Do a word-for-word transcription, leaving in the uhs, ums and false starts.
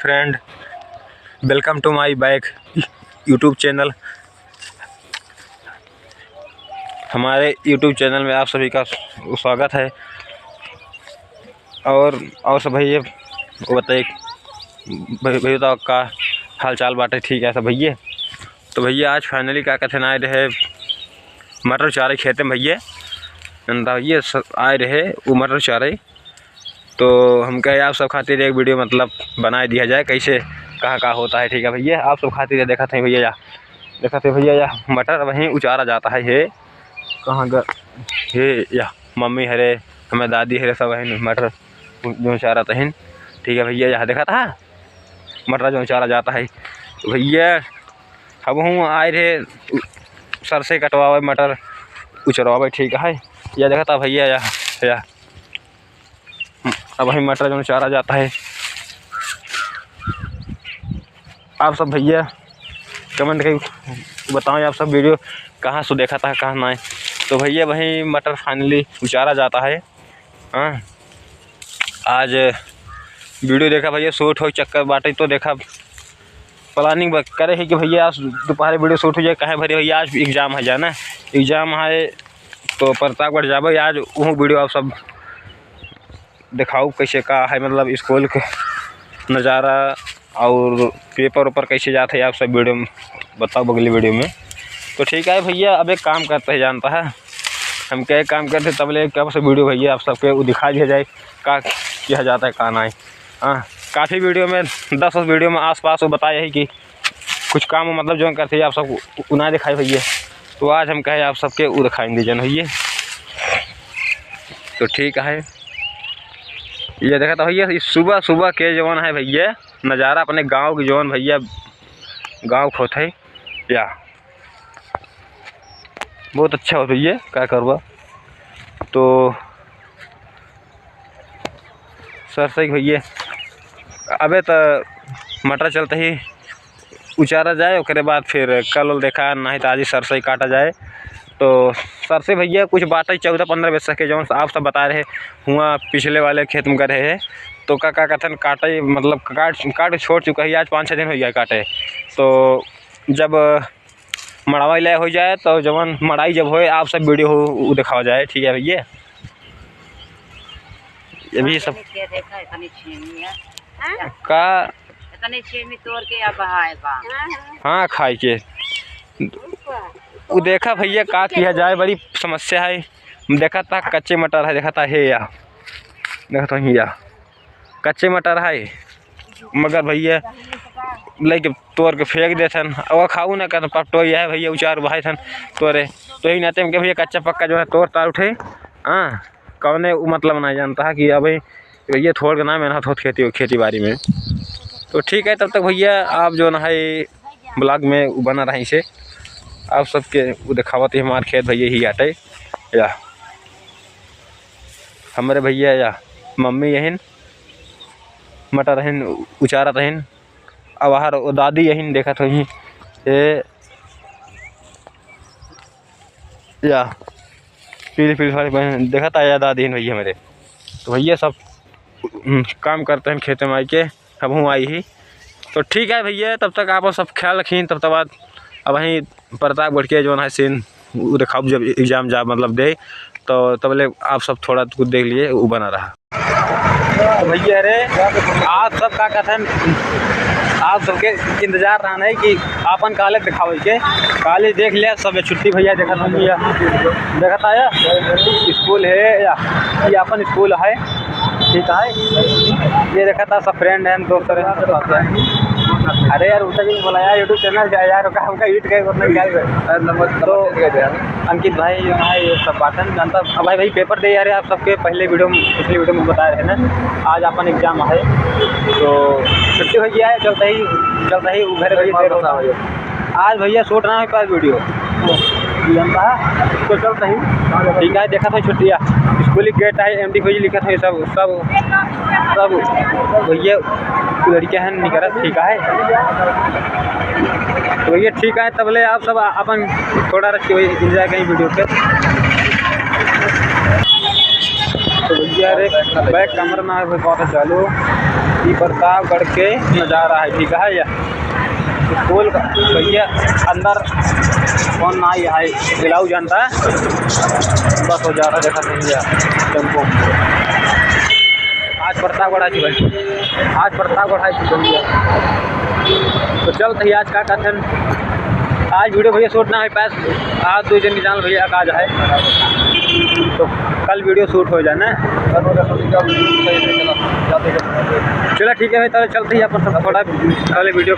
Friend, welcome to my back YouTube channel। हमारे YouTube channel में आप सभी का स्वागत है। और, और सब भैया, वो बताइए, भै-, भैया, तो का हाल चाल बाटे? ठीक है सब भैया। तो भैया, आज finally का कहते हैं, आए रहे मटर चारे खेते में भैया, जनता भैया, स-, आए रहे वो मटर चारे। तो हम कहे, आप सब खातिर एक video, मतलब, बनाए दिया जाए, कैसे, कहाँ का होता है। ठीक है भैया, आप सब खातिर ये देखत हैं भैया, या देखत हैं भैया, या मटर वहीं उचारा जाता है। हे कहाँ ग-, हे या मम्मी हरे, हमें दादी हरे, सब वहीं मटर उ-, जो उचारत हैं। ठीक है भैया, यहाँ देखत है मटर जो उचारा जाता है। तो भैया, अब हूँ आए रहे उ-, सरसे कटवावे, मटर उचरवावे। ठीक है, या देखत है भैया, या, या अब वही मटर जो उचारा जाता है। आप सब भैया comment करके बताओ, आप सब video कहाँ से देखत है, कहाँ नहीं। तो भैया, वही मटर finally उचारा जाता है। हाँ, आज video देखा भैया, shoot हो चक्कर बाटे, तो देखा planning ब-, करे है कि भैया, आज दोपहर video shoot हो जाए। काहे भरे भैया, आज exam है जाना, exam है, तो प्रतापगढ़ जाबे आज, वो video आप सब देखाओ कैसे का है, मतलब, school के नज़ारा और paper वेपर कैसे जात है, आप सब video में बताओ, अगली video में। तो ठीक है भैया, अब एक काम करते हैं, जानता है, हम क्या एक काम करते हैं, तब ले कब से video भैया आप सबके वो दिखा दिया जाए, का किया जाता है, का नहीं। हाँ, काफ़ी video में, दस video में आसपास वो बताया है कि कुछ काम, मतलब, जो करते हैं आप सबको उ-, उना दिखाए भैया। तो आज हम कहे आप सबके उ दिखाएंगे जन भैया। तो ठीक है, ये देखा था भैया, ये सुबह सुबह के जवन है भैया, नज़ारा अपने गाँव के जवन भैया, गाँव खोत है या बहुत अच्छा होत भैया, का करबा। तो सरसई भैया, अबे त मटर चलते ही उचारा जाए, ओकरे बाद फिर कल उल देखा, नहीं तो आज ही सरसई काटा जाए। तो सरसई भैया कुछ बाटे चौदह पन्द्रह बीस के, जौन आप सब बता रहे हुआ पिछले वाले खेत में करे है, तो का, का कथन काटे, मतलब काट, काट छोड़ चुका है, आज पाँच छः दिन हो गया काटे। तो जब मड़ावा इलाय हो जाए, तो जवन मड़ाई जब होए, आप सब video हो, उ दिखावा जाए, ठीक है भैया। ये भी सब इतनी खेत है, इतनी छेमी है। हाँ? का? इतनी छेमी तोड़ के अब बहाए बा। हाँ, खाए के। उ देखा भैया, का किया जाए, बड़ी समस्या है। देखा था कच्चे मटर है, देखा था हे या, देखा था हिया। कच्चे मटर है, मगर भैया लेके तोड़ के फेंक देथन, और खाऊ ना कर पटोई है भैया, उचार भाई थन तोरे। तो यही नाते में के भैया कच्चा पक्का जो है तोड़ तार उठे। हाँ, कौने उ मतलब ना जानता है कि अबे भैया थोड़ के ना मेहनत होत खेती, खेती बाड़ी में। तो ठीक है, तब तक भैया आप जो ना है vlog में बना रहे से, आप सबके उ दिखावत ही हमार खेत भैया ही आटे या हमरे भैया या मम्मी यहिन मटर हन उचारत हन। अब हर ओ दादी यहिन देखत होई। ए या पीली पीली साड़ी पहन देखत आया दादी हन भैया मेरे। तो भैया सब, हम्म, काम करते हैं खेते में आई के, अब हूँ आई ही। तो ठीक है भैया, तब तक आप सब ख्याल रखिए। तब तक बाद अब वहीं प्रतापगढ़ के जो है सीन उ देखाब, जब exam जा मतलब दे, तो तब ले आप सब थोड़ा कुछ देख लिए, उ बना रहा। तो भैया रे, आप सब का कथन, आप सबके इंतजार रहना है कि आपन college दिखावे के। College देख लिया सब, छुट्टी भैया देखत हम भैया, देखत आया school है या, ये आपन school है, ठीक है। ये देखा था सब friend हैं, दोस्त हैं। अरे यार, उतना भी बोला यार, YouTube channel का यार, का हमका hit गए, मतलब क्या है? अरे नंबर, तो नंबर दे दे यार। अंकित भाई, भाई, ये सब बात है, जानता। अब भाई, भाई, paper दे यार, आप सबके पहले video में, पिछले video में बता रहे हैं ना, आज अपन exam है, तो छुट्टी हो गया है, चलते ही, चलते ही घर भाई, देर होता है। आज भैया shoot ना हो पाए video, जानता है, तो चलते ही, ठीक है, देखा था छुट्टिया, school gate है, M D P G लिखा था, ये सब, सब, सब भैया लड़कियां हैं निकलत, ठीक है। तो भैया ठीक है, तब ले आप सब अपन थोड़ा रखिए, enjoy करें video पे। तो भैया रे, back camera ना है, बहुत चालू। ये प्रतापगढ़ के नज़ारा है, ठीक है या? तो टोल का भैया अंदर कौन ना ही है, अलाउ जानता है, बस हो जा रहा, देखा भैया टेम्पो। आज प्रतापगढ़ आ चुका है, आज प्रतापगढ़ आ चुका है। तो चलत ही आज का कहते हैं, आज वीडियो भैया शूट ना हो पाए, आज दो जन जान भैया का आज है, तो कल वीडियो शूट हो जाए ना। चला ठीक है भाई, ताले चलत ही अपन सब थोड़ा पहले वीडियो